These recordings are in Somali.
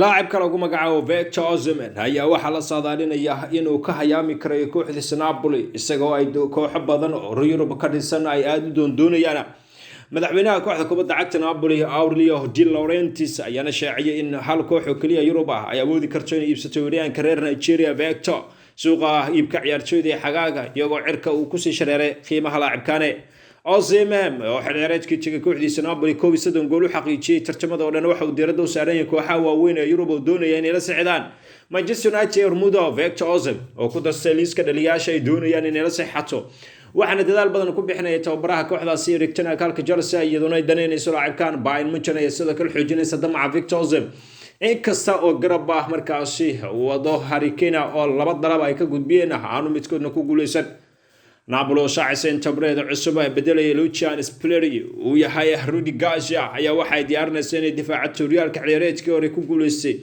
Laacibka lagu magacaabo Victor Osimhen ayaa waxaa la saadaalinayaa inuu ka hayaami karayo kooxdiisa Napoli, isagoo ay kooxo badan oo Yurub ka dhisan ay aada u doondoonayaan. Madaxweynaha kooxda kubadda cagta Napoli, Aurelio De Laurentiis, ayaana shaaciyay in hal koox oo keliya Yurub ah ay awoodi karto inay iibsato weeryahanka reer Nigeria Victor suuqa iibka ciyaartooyda ee xagaaga, iyagoo cirka uu kusii shareeray qiimaha laacibkane. Osimhen oo xilciyaareedkii tegay kooxdiisa Napoli 31 gool u xaqiijiyey tartamada oo dhan, waxa uu diiradda u saaran yahay kooxaha waaweyn ee Yurub oo doonaya inay la sixdaan. Manchester United hormudo Victor Osimhen oo ku darstay liiska dhaliyaasha ay doonayaan inay la sixato, waxaana dadaal badan ku bixinaya tababaraha kooxdaasi Erik ten Hag, halka Chelsea iyaduna ay danaynayso laacibkan. Bayern Munchen ayaa sidoo kale xoojinaysa damaca Victor Osimhen, inkasta oo garab ah markaasi wado Harry Kane oo laba dalab ay ka gudbiyeen aanu midkoodna ku guuleysan. Napoli oo shaacisa in tabareeda cusub ee bedelaya Luciano Spalletti uu yahay Rudi Garcia ayaa waxay diyaarinaysaa inay difaacato horyaalka ciyaareedkii hore ku guuleystay,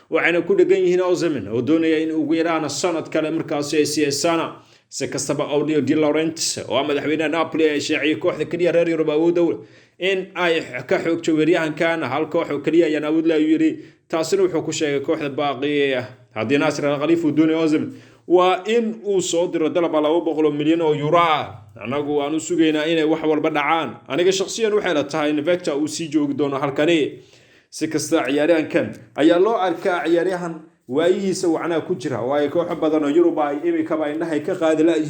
waxayna ku dhegan yihiin Osimhen oo doonaya in ugu yaraan sanad kale markaasi ay siiyasana. Si kastaba, Aurelio De Laurentiis oo ah madaxweynaha Napoli ayaa shaaciyay kooxda keliya reer Yurub awood in ay ka xoogto weeryahankan. Hal koox oo keliya ayaan awood leh, ayuu yidhi. Taasina wuxuu ku sheegay kooxda baaqi. Haddii Nasser Al Khaliif uu doonayo Osimhen, waa in uu soo diro dalaba 200 milyan oo euro ah. Annagu waan u sugaynaa inay wax walba dhacaan. Aniga shakhsiyan waxay la tahay in Victor uu sii joogi doono halkani. Si kasta, ciyaaryahankan ayaa loo arkaa ciyaaryahan waayihiisa wacnaa ku jira oo ay kooxo badan oo Yurub ay imikaba indhahay ka qaadi laayihiin.